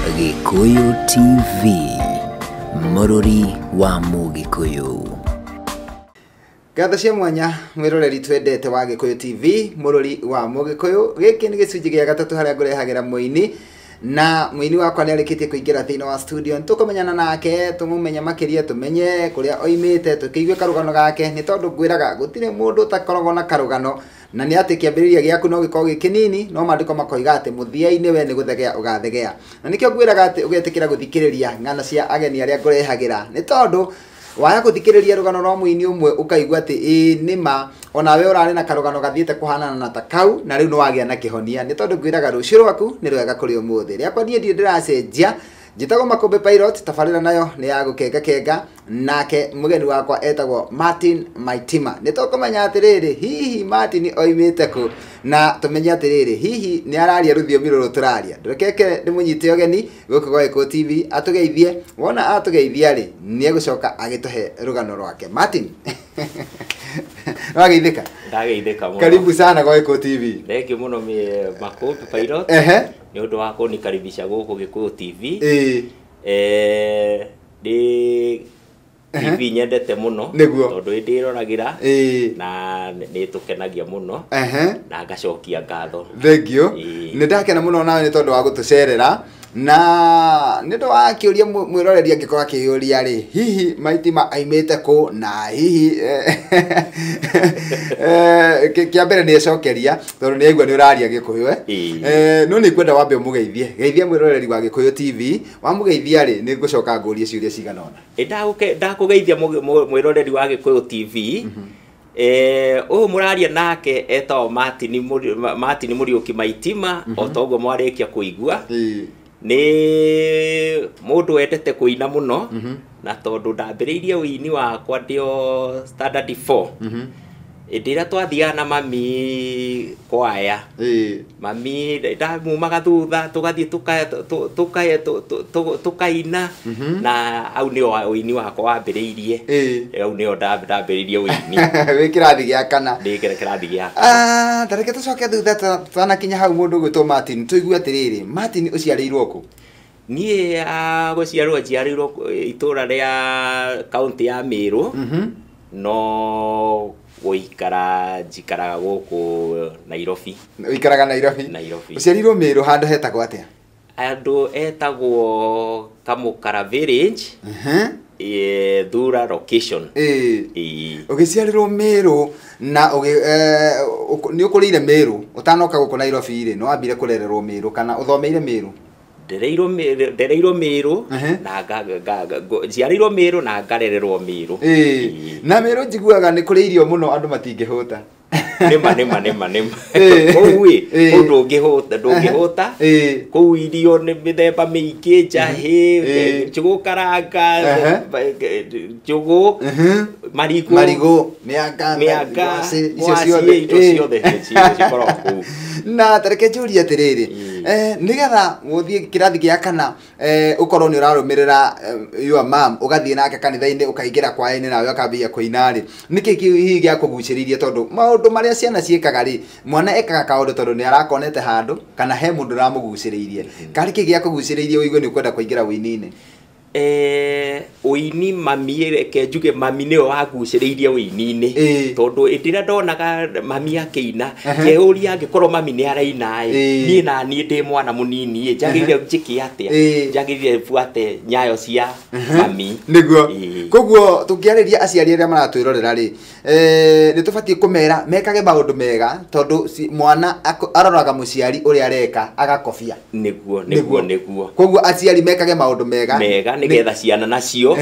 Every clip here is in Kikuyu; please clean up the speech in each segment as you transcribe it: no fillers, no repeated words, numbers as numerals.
Gĩkũyũ TV, mũrũri wa Mũgĩkũyũ. Ngatho cia mwanya mwĩroreri twendete wa Gĩkũyũ TV, mũrũri wa Mũgĩkũyũ. Gĩkĩ nĩ gĩcunjĩ gĩa gatatũ harĩa ngũrehagĩra mũini, na mũini wakwa nĩ arĩkĩtie kũingĩra thĩinĩ wa studio. Nĩtũkũmenyana nake, tũmũmenye makĩria, tũmenye kũrĩa oimĩte, tũkĩigue karũgano gake, nĩ tondũ ngwĩraga gũtirĩ mũndũ ũtakoragwo na karũgano, na nĩ atĩ kĩambĩrĩria gĩaku no gĩkorwo gĩ kĩnini, no maandĩko makoiga atĩ mũthia-inĩ we nĩ gũthegea ũgathegea. Na nĩkĩo ngwĩraga atĩ ũgetĩkĩra gũthikĩrĩria ng'ano cia ageni arĩa ngũrehagĩra, nĩ tondũ waya gũthikĩrĩria rũgano rwa mũini ũmwe ũkaigua atĩ ĩĩ nĩma onawe ũrarĩ na karũgano gathiĩte kũhanana na ta kau, na rĩu nĩwagĩa na kĩhonia, nĩ tondũ ngwĩraga rũciũ rwaku nĩ rwega kũrĩ ũmũthĩ. Rĩakwa niĩ ndirĩ ndĩracenjia, njĩtagwo Makũmbĩ Pilot, tabarĩra nayo nĩ ya gũkenga kenga, nake mũgeni wakwa etagwo Martin Maitima. Nĩ tũkũmenya atĩrĩrĩ, hihi Martin oimĩte kũ, na tũmenye atĩrĩrĩ, hihi nĩ araria rũthiomi rũrũ tũraria. Ndũrekeke ndĩmũnyite ũgeni gũkũ gwa Gĩkũyũ TV atũgeithie. Wona atũgeithia rĩ, nĩ egũcoka agĩtũhe rũgano rwake. Martin, wageithĩka? Ndageithĩka mũno. Karibu sana gwa Gĩkũyũ TV. Thank you mũno Makũmbĩ Pilot. Nĩ ũndũ wa kũnikaribisha gũkũ Gĩkũyũ TV. Nĩ TV nyendete mũno tondũ ndĩroragĩra na nĩ tũkenagia mũno na ngacokia ngatho. Thank you. Nĩ ndakena mũno nawe nĩ tondũ wa gũtũcerera, na nĩ ũndũ wa kĩũria mwĩroreri angĩkorwo akĩyũria rĩ, hihi Maitima aimĩte kũ, na hihi kĩa mbere nĩ ecokeria tondũ nĩ aigua nĩ ũraria Gĩkũyũ. No nĩ ngwenda wambe ũmũgeithie, geithia mwĩroreri wa Gĩkũyũ TV. Wamũgeithia rĩ, nĩ ngũcoka ngũrie ciũria cigana ũna. Ndakũgeithia mwĩroreri wa Gĩkũyũ TV. Ũyũ mũraria nake etagwo Martin Mũriũki Maitima, o ta ũguo mwarĩkia kũigua. Nĩ mũndũ wendete kũina mũno, na tondũ ndambĩrĩirie ũini wakwa ndĩo standard 4. Hĩndĩ ĩrĩa twathiaga na mami kwaya, mami ndamumaga thutha, tũgathiĩ tũkaina, na hau nĩho ũini wakwa wambĩrĩirie. Hau nĩho ndambĩrĩirie ũini. Wĩ kĩrathi gĩa kana? Ndĩ kĩrathi gĩa kana. Ta reke tũcoke thutha twanakinya hau mũndũ ũgwĩtwo Martin, tũigue atĩrĩrĩ, Martin ũciarĩirwo kũ? Niĩ gũciarwo njiarĩirwo itũũra rĩa kaũntĩ ya Meru, no gũikara njikaraga gũkũ Nairobi. Ũikaraga Nairobi? Nairobi. Ũciarĩirwo Meru handũ hetagwo atĩa? Handũ etagwo Kamũkara Village, Thura location. Ũgĩciarĩrwo Meru na nĩ ũkũrĩire Meru ũtanoka gũkũ Nairobi rĩ, nĩ wambire kũrererwo Meru kana ũthomeire Meru? Ndereirwo Meru na njiarĩirwo Meru na ngarererwo Meru. Na Meru njiguaga nĩ kũrĩ irio mũno andũ matingĩhũta. Nĩma nĩma nĩma nĩma. Kũu ĩ, kũu ndũngĩhũta, ndũngĩhũta. Kũu irio nĩ mĩthemba mĩingĩ, njahĩ, njũgũ karanga, njũgũ, marigũ, marigũ, mĩanga, mĩanga, ngwacĩ, icio ngwacĩ, ciothe. indo ciothe cikoragwo kũu. Na ta reke njũrie atĩrĩrĩ, nĩgetha ũthiĩ kĩrathi gĩa kana, ũkorwo nĩ ũrarũmĩrĩra your mom, ũgathiĩ nake kanitha-inĩ, ũkaingĩra kwaya-inĩ nawe ũkambia kũina rĩ, nĩkĩ kĩu hihi gĩakũgucĩrĩirie? Tondũ maũndũ marĩa ciana ciĩkaga rĩ, mwana ekaga kaũndũ tondũ nĩ arakonete handũ kana he mũndũ ũramũgucĩrĩirie. Karĩ kĩ gĩakũgucĩrĩirie ũigue nĩ ũkwenda kũingĩra ũini-inĩ? Ũini mami, reke njuge mami nĩwe wagucĩrĩirie ũini-inĩ. Tondũ hĩndĩ ĩrĩa ndonaga mami akĩina, ngeyũria angĩkorwo mami nĩ araina ĩ, niĩ na niĩ ndĩ mwana mũnini ĩ, njagĩrĩire njĩke atĩa? Njagĩrĩire buate nyayo cia mami. Nĩguo. Koguo tũngĩarĩria aciari arĩa maratwĩrorera rĩ, nĩ tũbatiĩ kũmera mekage maũndũ mega, tondũ mwana aroraga mũciari ũrĩa areka agakobia. Nĩguo, nĩguo, nĩguo. Koguo aciari mekage maũndũ mega. Mega, nĩgetha ciana nacio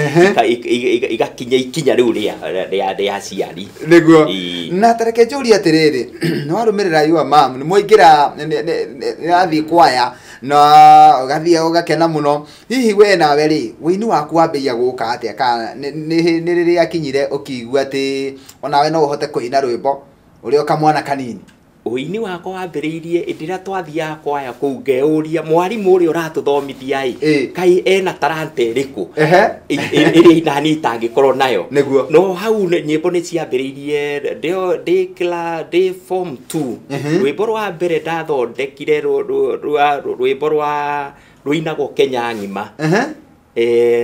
igakinya ikinya rĩu rĩa aciari. Nĩguo. Na ta reke njũrie atĩrĩrĩ, nĩ warũmĩrĩra your mom, nĩ mwaingĩra, nĩ wathiĩ kwaya na ũgathiĩ ũgakena mũno. Hihi we nawe rĩ, ũini waku wambĩrĩria gũka atĩa? Kana nĩ rĩrĩa akinyire ũkĩigua atĩ onawe no ũhote kũina rwĩmbo ũrĩ o kamwana kanini? Ũini wakwa wambĩrĩirie hĩndĩ ĩrĩa twathiaga kwaya kũu, ngeyũria mwarimũ ũrĩa ũratũthomithia ĩ, kaĩ ena talanta ĩrĩkũ ĩrĩa inani itangĩkorwo nayo. No hau nyĩmbo nĩ ciambĩrĩirie ndĩ form 2. Rwĩmbo rwa mbere ndathondekire rwĩmbo rwa Rũinagwo Kenya ng'ima.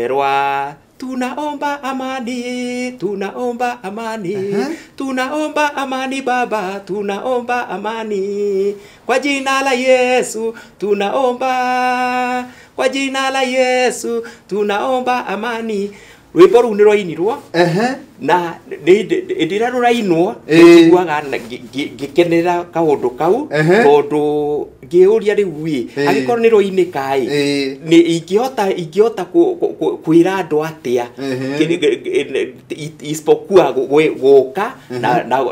Rwa tunaomba amani, tunaomba amani, tunaomba amani baba, tunaomba amani kwa jina la Yesu, tunaomba kwa jina la Yesu, tunaomba amani. Rwĩmbo rũu nĩ rwainirwo na hĩndĩ ĩrĩa rũrainwo njiguaga ngĩkenera kaũndũ kau, tondũ ngĩũria rĩu ĩ angĩkorwo nĩ rũinĩka ĩ nĩ ingĩhota kwĩra andũ atĩa isipokuwa gũka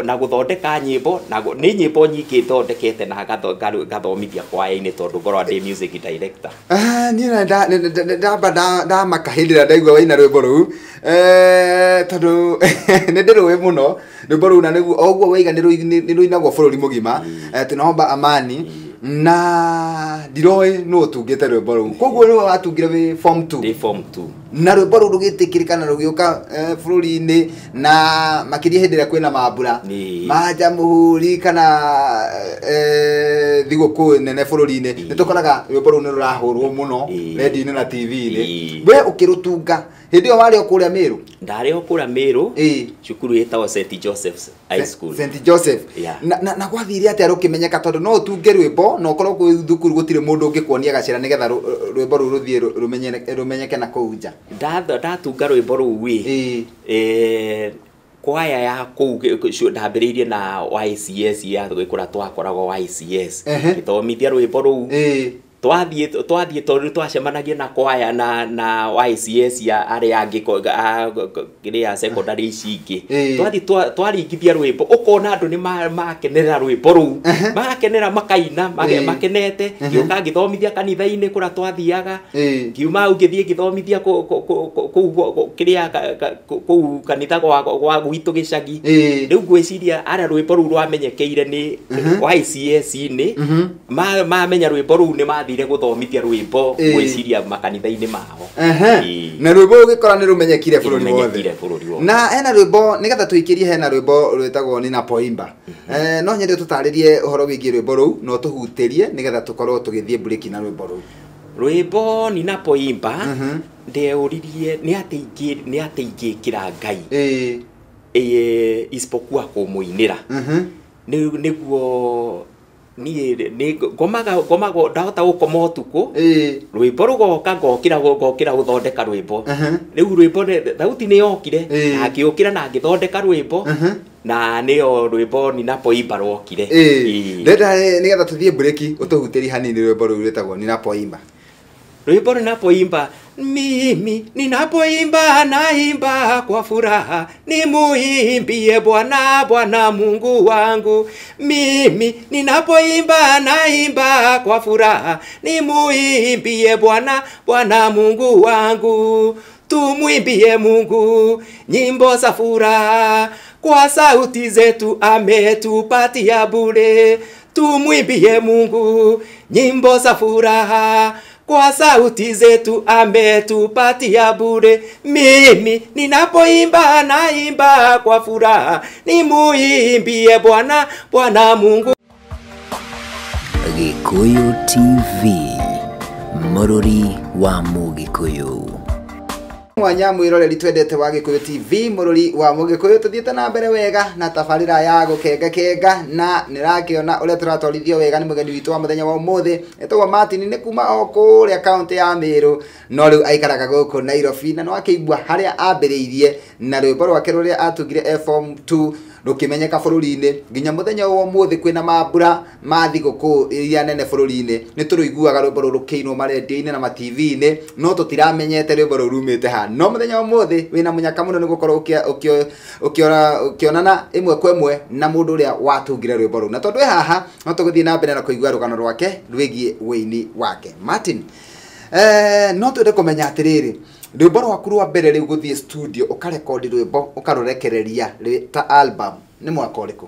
na gũthondeka nyĩmbo, na nĩ nyĩmbo nyingĩ thondekete na ngathomithia kwaya-inĩ tondũ ngoragwo ndĩ music director. Niĩ ndamba ndamaka hĩndĩ ĩrĩa ndaigua waina rwĩmbo rũu, tondũ nĩ ndĩrũĩ mũno rwĩmbo rũu, na nĩguo o ũguo waiga nĩ rũinagwo bũrũri mũgima, tunaomba amani, na ndiroĩ nũ ũtungĩte rwĩmbo rũu. Koguo nĩwe watungire wĩ form 2? Ndĩ form 2. Na rwĩmbo rũu rũgĩtĩkĩrĩka na rũgĩũka bũrũri-inĩ, na makĩria hĩndĩ ĩrĩa kwĩna mambura ma jamhuri kana thigũkũ nene bũrũri-inĩ, nĩ tũkoraga rwĩmbo rũu nĩ rũrahũrwo mũno redio-inĩ na TV-inĩ. We ũkĩrũtunga hĩndĩ ĩyo warĩ o kũrĩa Meru? Ndarĩ o kũrĩa Meru, cukuru ĩtagwo St Joseph's High School. St Joseph. Na gwathire atĩa rũkĩmenyeka, tondũ no ũtunge rwĩmbo na ũkorwo kwĩ thukuru gũtirĩ mũndũ ũngĩkuonia gacĩra nĩgetha rwĩmbo rũu rũthiĩ rũmenyeke na kũu nja? Ndatunga rwĩmbo rũu ĩ kwaya ya kũu ndambĩrĩirie na YCS ya kũrĩa twakoragwo YCS, ngĩthomithia rwĩmbo rũu. Twathiĩ tondũ twacemanagia na kwaya na YCS ya arĩa angĩ kĩrĩa secondary ici ingĩ, twathiĩ twaringithia rwĩmbo ũkona andũ nĩ makenerera rwĩmbo rũu, magakenera makaina makenete. Ngĩũka ngĩthomithia kanitha-inĩ kũrĩa twathiaga, ngiuma hau ngĩthiĩ ngĩthomithia kũu kĩrĩa kũu kanitha gwa gwitũ gĩcagi. Rĩu ngwĩciria arĩa rwĩmbo rũu rwamenyekeire nĩ YCS-inĩ, mamenya rwĩmbo rũu nĩ mathire gũthomithia rwĩmbo gwĩciria makanitha-inĩ mao. Na rwĩmbo ũgĩkora nĩ rũmenyekire bũrũri wothe. Na hena rwĩmbo nĩgetha tũikĩrie, hena rwĩmbo rwĩtagwo Ninapoimba. No nyende tũtarĩrie ũhoro wĩgiĩ rwĩmbo rũu na ũtũhutĩrie nĩgetha tũkorwo tũgĩthiĩ break na rwĩmbo rũu. Rwĩmbo Ninapoimba ndeũririe nĩ atĩ ingĩkĩra Ngai isipokuwa kũmũinĩra, nĩguo niĩ ngomaga ndahota gũkoma ũtukũ, rwĩmbo rũgoka ngokĩra gũthondeka rwĩmbo. Rĩu rwĩmbo thauti nĩ yokire na ngĩũkĩra na ngĩthondeka rwĩmbo, na nĩyo rwĩmbo Ninapoimba rwokire. Ndenda nĩgetha tũthiĩ break ũtũhutĩrie hanini rwĩmbo rũu rwĩtagwo Ninapoimba. Rwĩmbo Ninapoimba: mimi ninapoimba naimba kwa furaha, nimuimbie Bwana, Bwana Mungu wangu. Mimi ninapoimba naimba kwa furaha, nimuimbie Bwana, Bwana Mungu wangu. Tumuimbie Mungu nyimbo za furaha, kwa sauti zetu ametupatia bure. Tumuimbie Mungu nyimbo za furaha, kwa sauti zetu ametupatia bure. Mimi ninapoimba naimba kwa furaha, nimuimbie Bwana, Bwana Mungu. Gikuyu TV, mũrũri wa Mũgĩkũyũ. Mwanya mwiroreri twendete wa Gikuyu TV, mũrũri wa Mũgĩkũyũ, tũthiĩte na mbere wega na tabarĩra ya gũkenga kenga, na nĩrakĩona ũrĩa tũratwarithio wega nĩ mũgeni witũ wa mũthenya wa ũmũthĩ etagwo Martin, nĩ kuma o kũrĩa kaũntĩ ya Meru, no rĩu aikaraga gũkũ Nairobi, na no akĩigua harĩa ambĩrĩirie na rwĩmbo rwake rũrĩa atungire form 2 rũkĩmenyeka bũrũri-inĩ nginya mũthenya wa ũmũthĩ kwĩna mambura ma thigũkũ iria nene bũrũri-inĩ, nĩ tũrũiguaga rwĩmbo rũrũ rũkĩinwo marendio-inĩ na ma-TV-inĩ, no tũtiramenyete rwĩmbo rũu rumĩte ha. No mũthenya wa ũmũthĩ wĩna mũnyaka mũno nĩ gũkorwo ũkĩonana ĩmwe kwa ĩmwe na mũndũ ũrĩa watungire rwĩmbo rũu, na tondũ wĩ haha no tũgũthiĩ na mbere na kũigua rũgano rwake rwĩgiĩ wĩini wake. Martin, no twende kũmenya atĩrĩrĩ, rwĩmbo rwaku rwa mbere rĩu gũthiĩ studio ũkarekondi rwĩmbo ũkarũrekereria ta album nĩ mwaka ũrĩkũ?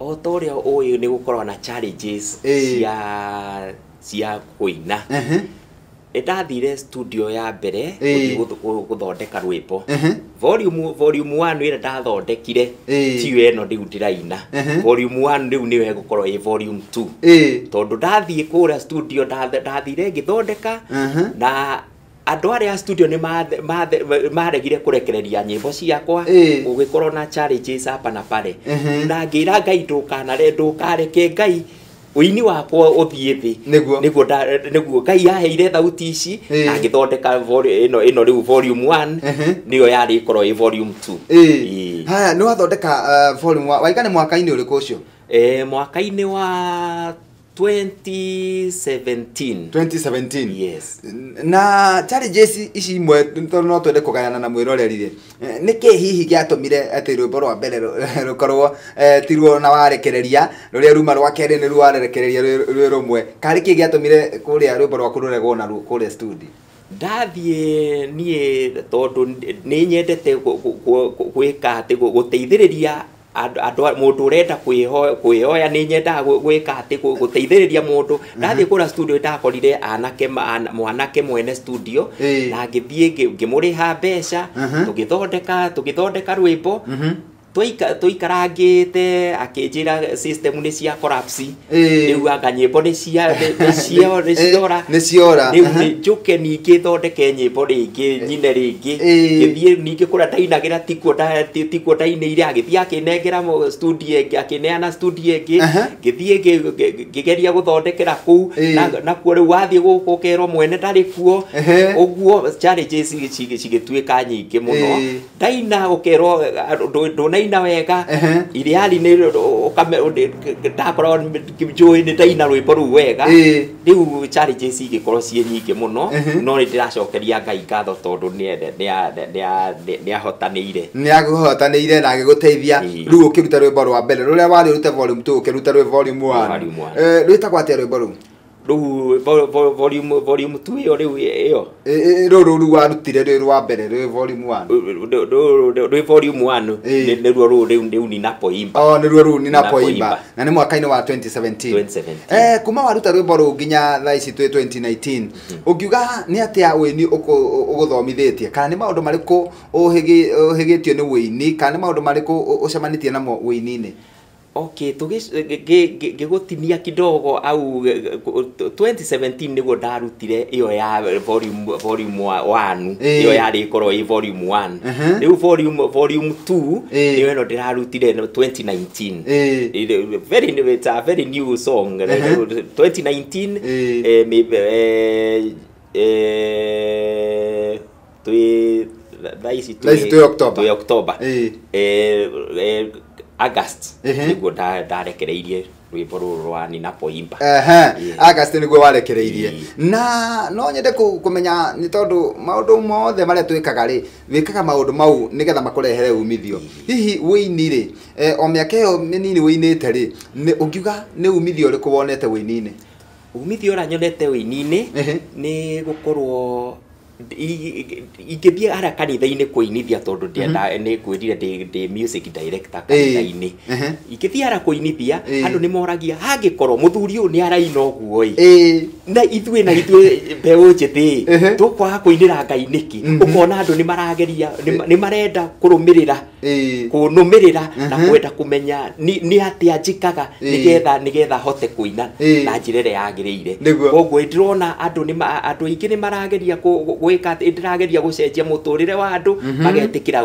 O ta ũrĩa ũĩ nĩ gũkorwo na challenges cia kũina. Ndathire studio ya mbere gũthondeka rwĩmbo. Volume 1 ĩrĩa ndathondekire tiyo ĩno rĩu ndĩraina. Volume 1 rĩu nĩyo ĩgũkorwo ĩ volume 2. Tondũ ndathiĩ kũrĩa studio ndathire ngĩthondeka na andũ arĩa studio nĩ maregire kũrekereria nyĩmbo ciakwa, gũgĩkorwo na challenges hapa na pale. Na ngĩra Ngai ndũkareke Ngai ũini wakwa ũthiĩ thĩ. Nĩguo Ngai aheire thauti ici na ngĩthondeka ĩno rĩu volume 1 nĩyo yarĩ ĩkorwo ĩ volume 2. Haya, nĩ wathondeka volume 1 waigana mwaka-inĩ ũrĩkũ ũcio? Mwaka-inĩ wa 2017. 2017. Yes. Na challenges ici imwe tondũ no twende kũgayana na mwĩroreri rĩ, nĩkĩ hihi gĩatũmire atĩ rwĩmbo rwa mbere rũkorwo ti ruo na warekereria, rũrĩa ruma rwa kerĩ nĩ ruo warekereria rwĩ rũmwe, karĩ kĩ gĩatũmire kũrĩa rwĩmbo rwaku rũregwo naruo kũrĩa studio? Ndathiĩ niĩ tondũ nĩ nyendete gwĩka atĩ gũteithĩrĩria andũ mũndũ ũrenda kwĩhoya, nĩ nyendaga gwĩka atĩ gũteithĩrĩria mũndũ. Ndathiĩ kũrĩa studio ndakorire anake mwanake mwene studio na ngĩthiĩ ngĩmũrĩha mbeca, tũgĩthondeka rwĩmbo. Tũikarangĩte akĩnjĩra system nĩ cia collapse, rĩu anga nyĩmbo nĩ ciora, rĩu njũke ningĩ thondeke nyĩmbo rĩngĩ nyine rĩngĩ. Ngĩthiĩ ningĩ kũrĩa ndainagĩra tikuo ndainĩire, agĩthiĩ akĩnengera studio ĩngĩ, akĩneana studio ĩngĩ, ngĩthiĩ ngĩgeria gũthondekera kũu nakuo rĩu wathiĩ gũkũ ũkerwo mwene ndarĩ kuo, ũguo challenges cigĩtuĩka nyingĩ mũno. Ndaina ũkerwo ndũnaina wega, iriari nĩ ndakorwo njũĩ nĩ ndaina rwĩmbo rũu wega, rĩu challenges igĩkorwo ciĩ nyingĩ mũno, no nĩ ndĩracokeria Ngai ngatho tondũ nĩ ahotanĩire, nĩ agũhotanĩire na agĩgũteithia. Rĩu ũkĩruta rwĩmbo rwa mbere rũrĩa warĩ ũrute volume 2 ũkĩruta rwĩ volume 1. Rwĩtagwo atĩa rwĩmbo rũu? Rũu volume 2 ĩyo rĩu ĩyo rũrũ rũu warutire rwĩ rwa mbere rwĩ volume 1, rwĩ volume 1 nĩruo rũu rĩu ninapoimba. Nĩruo rũu ninapoimba, na nĩ mwaka-inĩ wa 2017. Kuma waruta rwĩmbo rũu nginya thaa ici twĩ 2019, ũngiuga nĩ atĩa ũini ũgũthomithĩtie, kana nĩ maũndũ marĩkũ ũhĩgĩtio nĩ ũini, kana nĩ maũndũ marĩkũ ũcemanĩtie namo ũini-inĩ? Okay, ngĩgũtinia kidogo au 2017 nĩguo ndarutire ĩyo ya volume 1, ĩyo yarĩ ĩkorwo ĩ volume 1. Rĩu volume 2 nĩyo ĩno ndĩrarutire 2019. It's a very new song. 2019 twĩ thaa ici twĩ October. August nĩguo ndarekereirie rwĩmbo rũrũ rwa ninapoimba. August nĩguo warekereirie. Na no nyende kũmenya nĩ tondũ maũndũ mothe marĩa twĩkaga rĩ, wĩkaga maũndũ mau nĩgetha makũrehere umithio. Hihi ũini rĩ, o mĩaka ĩyo mĩnini ũinĩte rĩ, ũngiuga nĩ umithio ũrĩkũ wonete ũini-inĩ? Umithio ũrĩa nyonete ũini-inĩ nĩ gũkorwo ingĩthiĩ harĩa kanitha-inĩ kũinithia, tondũ nĩ ngwĩrire ndĩ music director kanitha-inĩ. Ingĩthiĩ harĩa kũinithia, andũ nĩ moragia hangĩkorwo mũthuri ũyũ nĩ araina ũguo ĩ, na ithuĩ mbeũ njĩthĩ tũkwaga kũinĩra Ngai nĩkĩ? Ũkona andũ nĩ marageria, nĩ marenda kũrũmĩrĩra, kũnũmĩrĩra na kwenda kũmenya nĩ atĩa njĩkaga nĩgetha hote kũina na njĩra ĩrĩa yagĩrĩire. Koguo ndĩrona andũ aingĩ nĩ marageria gwĩka atĩ ndĩrageria gũcenjia mũtũrĩre wa andũ, magetĩkĩra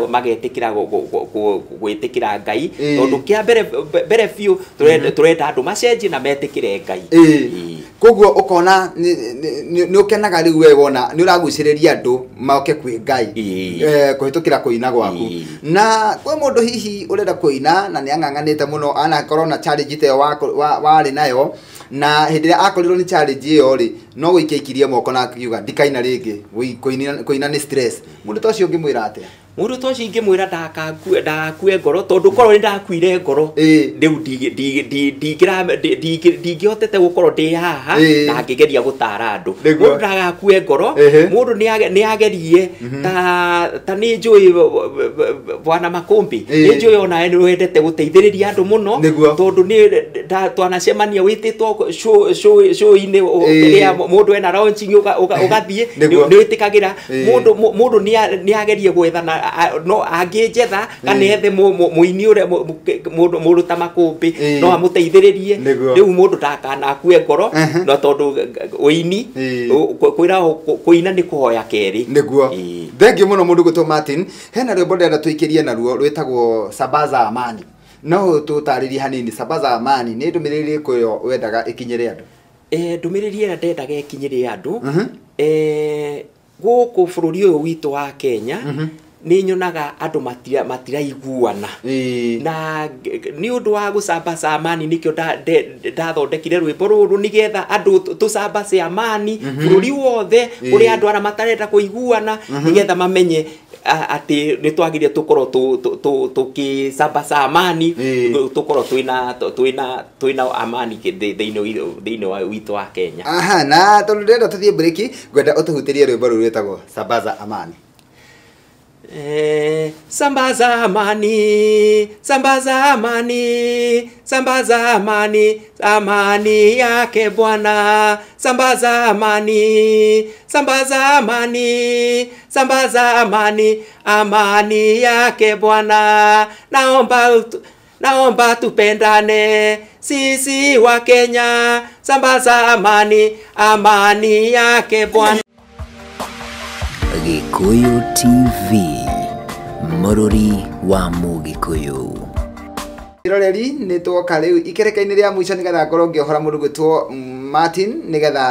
gwĩtĩkĩra Ngai, tondũ kĩa mbere biũ tũrenda andũ macenjie na metĩkĩre Ngai. Koguo ũkona nĩ ũkenaga rĩu we wona nĩ ũragucĩrĩria andũ moke kwĩ Ngai kũhĩtũkĩra kũina gwaku. Na kwĩ mũndũ hihi ũrenda kũina na nĩ ang'ang'anĩte mũno, anakorwo na challenge ta ĩyo warĩ nayo, na hĩndĩ ĩrĩa akorirwo nĩ challenge ĩyo rĩ, no gũikia ikirie moko na akiuga ndikaina rĩngĩ, kũina nĩ stress. Mũndũ ta ũcio ũngĩmwĩra atĩa? Mũndũ ta ũcio ingĩmwĩra ndagakue ngoro, tondũ korwo nĩ ndakuire ngoro rĩu ndingĩhotete gũkorwo ndĩ haha na ngĩgeria gũtara andũ. Mũndũ ndagakue ngoro, mũndũ nĩ agerie ta nĩ njũĩ Bwana Makũmbĩ, nĩ njũĩ onawe nĩ wendete gũteithĩrĩria andũ mũno, tondũ nĩ twanacemania wĩtĩtwo show-inĩ ĩrĩa Mũndũ ena launching ũgathiĩ nĩ wĩtĩkagĩra. Mũndũ nĩ agerie gwetha no angĩnjetha kana ethe mũini ũrĩa mũndũ ta Makũmbĩ no amũteithĩrĩrie. Rĩu mũndũ ndakanakue ngoro no tondũ ũini kwĩra kũina nĩ kũhoya kerĩ. Nĩguo. Thengiũ mũno mũndũ gwĩtwo Martin. Hena rwĩmbo ndĩrenda tũikĩrie naruo rwĩtagwo Sambaza Amani. No tũtarĩrie hanini Sambaza Amani nĩ ndũmĩrĩri ĩrĩkũ ĩyo wendaga ĩkinyĩre andũ? Ndũmĩrĩri ĩrĩa ndendaga ĩkinyĩre andũ gũkũ bũrũri ũyũ witũ wa Kenya nĩ nyonaga andũ matiraiguana na nĩ ũndũ wa gũcambaca amani nĩkĩo ndathondekire rwĩmbo rũrũ nĩgetha andũ tũcambace amani bũrũri wothe kũrĩ andũ arĩa matarenda kũiguana nĩgetha mamenye atĩ nĩ twagĩrĩire tũkorwo tũkĩcambaca amani tũkorwo twĩna amani thĩinĩ wa witũ wa Kenya. Aha, na tondũ ndĩrenda tũthiĩ break ngwenda ũtũhutĩrie rwĩmbo rũrũ rwĩtagwo Sambaza Amani. Sambaza amani, sambaza amani, sambaza amani, amani yake Bwana. Sambaza amani, sambaza amani, sambaza amani, amani yake Bwana. Naomba tupendane sisi wa Kenya. Sambaza amani, amani yake Bwana. Gikuyu TV, Mũrũri wa Mũgĩkũyũ. Iroreri nĩ twoka rĩu ikereka-inĩ rĩa mũico nĩgetha ngorwo ngĩohora mũndũ gwĩtwo Martin nĩgetha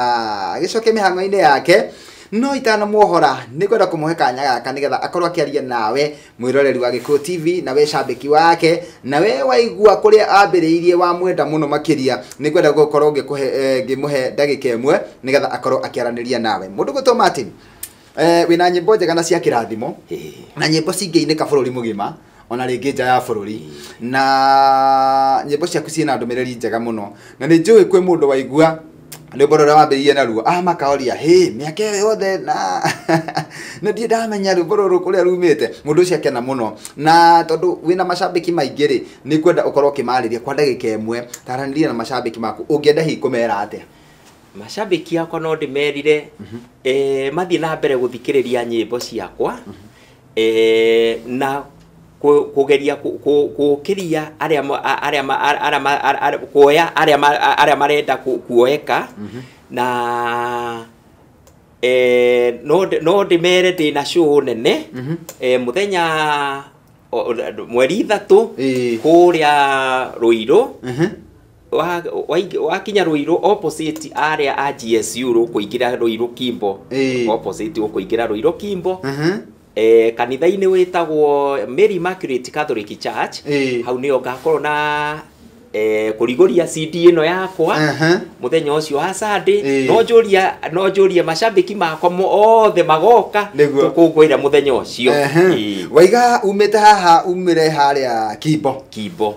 agĩcoke mĩhang'o-inĩ yake. No itanamuohora nĩ ngwenda kũmũhe kanya gaka nĩgetha akorwo akĩaria nawe mwĩroreri wa Gĩkũyũ TV, nawe cambĩki wake, nawe waigua kũrĩa ambĩrĩirie wamwenda mũno makĩria. Nĩ ngwenda gũkorwo ngĩmũhe ndagĩka ĩmwe nĩgetha akorwo akĩaranĩria nawe. Mũndũ gwĩtwo Martin, wĩna nyĩmbo njega na cia kĩrathimo na nyĩmbo cingĩinĩka bũrũri mũgima ona rĩngĩ nja ya bũrũri, na nyĩmbo ciaku ciĩna ndũmĩrĩri njega mũno, na nĩ njũĩ kwĩ mũndũ waigua rwĩmbo rũrĩa wambĩrĩirie naruo makaoria hĩ mĩaka ĩyo yothe na nĩ ndirĩ ndamenya rwĩmbo rũrũ kũrĩa rumĩte. Mũndũ ũcio akena mũno, na tondũ wĩna macambĩki maingĩ rĩ, nĩ ngwenda ũkorwo ũkĩmarĩria kwa ndagĩka ĩmwe. Taranĩria na macambĩki maku, ũngĩenda hihi kũmera atĩa? Macambĩki akwa no ndĩmerire mathiĩ na mbere gũthikĩrĩria nyĩmbo ciakwa na kũgeria gũkĩria arĩa kuoya arĩa marenda kuoeka na no ndĩmere ndĩna show nene mũthenya mweri 3 kũrĩa Ruiru. Wakinya Ruiru opposite area a GSU rũkũingĩra Ruiru Kimbo, opposite ũkũingĩra Ruiru Kimbo kanitha-inĩ wĩtagwo Mary Immaculate Catholic Church. Hau nĩho ngakorwo na kũrigũria CD ĩno yakwa mũthenya ũcio wa Sunday. No njũrie macambĩki makwa othe magoka tũkũngũĩra mũthenya ũcio. Waiga umĩte haha umĩre harĩa Kimbo. Kimbo.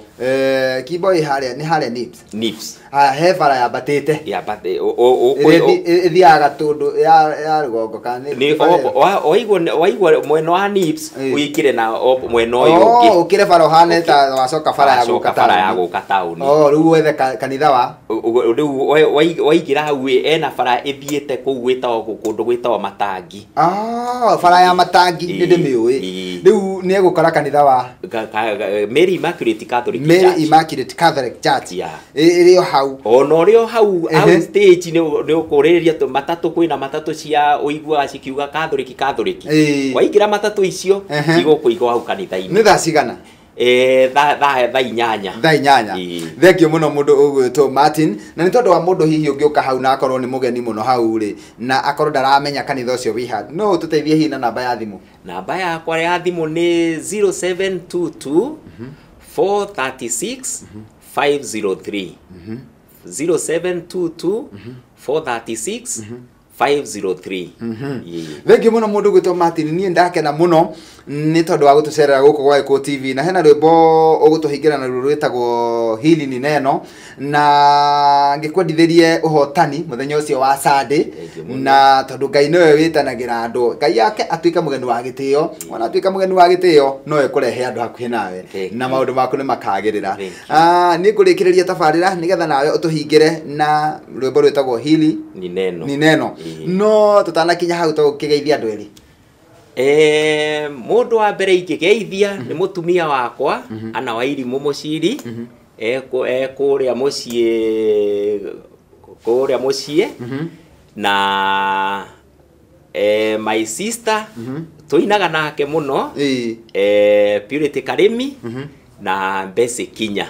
Kimbo ĩ harĩa nĩ harĩa Nips. He bara yambatĩte. Ĩthiaga Gatũndũ ya rũgongo kana nĩ waigua mwena wa Nips ũingĩre na mwena ũyũ ũngĩ. Ũkĩre bara ũhane ta wacoka bara ya gũka taũni. Bara ya gũka taũni. Rĩu wethe kanitha wa rĩu waingĩra hau ena bara ĩthiĩte kũu gwĩtagwo kũndũ gwĩtagwo Matangi. Bara ya Matangi nĩ ndĩmĩũĩ. Rĩu nĩ egũkora kanitha wa Mary Immaculate Catholic Church. Mary Immaculate Catholic Church. Ĩrĩ o hau. Ona ũrĩ o hau stage nĩ ũkũrĩrĩria matatũ, kwĩna matatũ cia ũiguaga cikiuga Catholic Catholic. Waingĩra matatũ icio cigũkũigwo hau kanitha-inĩ. Nĩ thaa cigana? Thaa inyanya. Thaa inyanya. Thengiũ mũno mũndũ ũgwĩtwo Martin, na nĩ tondũ wa mũndũ hihi ũngĩũka hau na akorwo nĩ mũgeni mũno hau rĩ, na akorwo ndaramenya kanitha ũcio wĩ ha, no ũtũteithie hihi na namba ya thimũ? Namba yakwa ya thimũ nĩ 0722 436 503. 0722 436 503. Thengiũ mũno mũndũ gwĩtwo Martin, niĩ ndakena mũno nĩ tondũ wa gũtũcerera gũkũ gwa Gĩkũyũ TV, na hena rwĩmbo ũgũtũhingĩra naruo rwĩtagwo Hili ni Neno, na ngĩkwendithĩrie ũhotani mũthenya ũcio wa Sunday, na tondũ Ngai nĩwe wĩtanagĩra andũ, Ngai yake atuĩke mũgeni wa gĩtĩo, ona atuĩka mũgeni wa gĩtĩo no ekũrehe andũ hakuhĩ nawe na maũndũ maku nĩ makagĩrĩra. Niĩ ngũrĩkĩrĩria tabarĩra nĩgetha nawe ũtũhingĩre na rwĩmbo rwĩtagwo Hili ni Neno, ni Neno. No tutanakinya hau tũkĩgeithia andũ erĩ. Mũndũ wa mbere ingĩgeithia nĩ mũtumia wakwa Ana Wairimũ Mũciri, kũrĩa mũciĩ, na my sister tũinaga nake mũno, Purity Karimi, na Mbeci Kinya.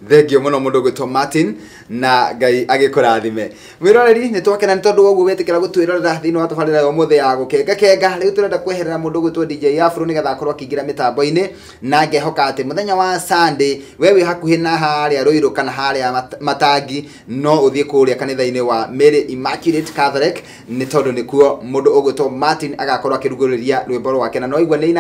Thengio mũno mũndũ gwĩtwo Martin, na Ngai agĩkũrathime. Mwĩroreri, nĩ twakena nĩ tondũ woguo wetĩkĩra gũtwĩrorera thĩinĩ wa tabarĩra ya ũmũthĩ ya Gũkenga Kenga. Rĩu tũrenda kweherera mũndũ gwĩtwo DJ Afro nĩgetha akorwo akĩingĩra mĩtambo-inĩ, na ngehoka atĩ mũthenya wa Sunday we wĩ hakuhĩ na harĩa Ruiru kana harĩa Matangi, no ũthiĩ kũrĩa kanitha-inĩ wa Mary Immaculate Catholic, nĩ tondũ nĩkuo mũndũ ũgwĩtwo Martin agakorwo akĩrugũrĩria rwĩmbo rwake, na no igua nĩ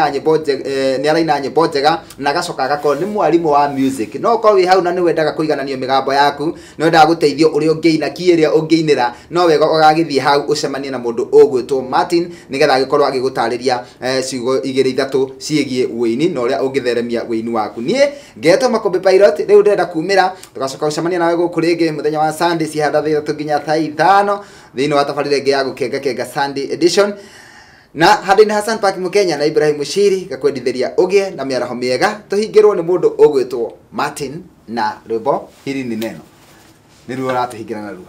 araina nyĩmbo njega, na agacoka agakorwo nĩ mwarimũ wa music. No ũkorwo wĩ hau na nĩ wendaga kũigananio mĩgambo yaku, nĩ wendaga gũteithio ũrĩa ũngĩina, key ĩrĩa ũngĩinĩra, no wega ũgagĩthiĩ hau ũcemanie na mũndũ ũgwĩtwo Martin nĩgetha agĩkorwo agĩgũtarĩria ciugo igĩrĩ ithatũ ciĩgiĩ ũini na ũrĩa ũngĩtheremia ũini waku. Niĩ ngetwo Makũmbĩ Pilot, rĩu ndĩrenda kumĩra, tũgacoka gũcemania nawe gũkũ rĩngĩ mũthenya wa Sunday cihanda thaa ithatũ nginya thaa ithano thĩinĩ wa tabarĩra ĩngĩ ya Gũkenga Kenga Sunday edition. Na handũ-inĩ Hassan Park Mũkenya na Ibrahim Mushiri ngakwendithĩria ũgĩe na mĩaraho mĩega, tũhingĩrwo nĩ mũndũ ũgwĩtwo Martin na rwĩmbo Hili ni Neno. Nĩruo ũratũhingĩra naruo.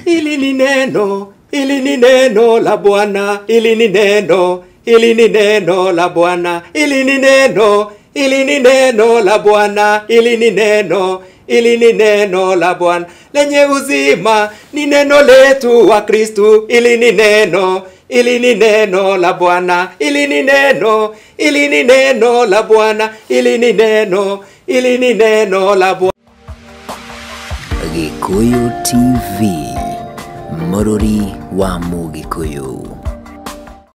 Hili ni neno, hili ni neno la Bwana, hili ni neno, hili ni neno la Bwana, hili ni neno, hili ni neno la Bwana, hili ni neno, hili ni neno la Bwana lenye uzima, ni neno letu wa Kristu, hili ni neno, hili ni neno la Bwana, hili ni neno, hili ni neno la Bwana, hili ni neno, hili ni neno la Bwana. Gikuyu TV, Mũrũri wa Mũgĩkũyũ.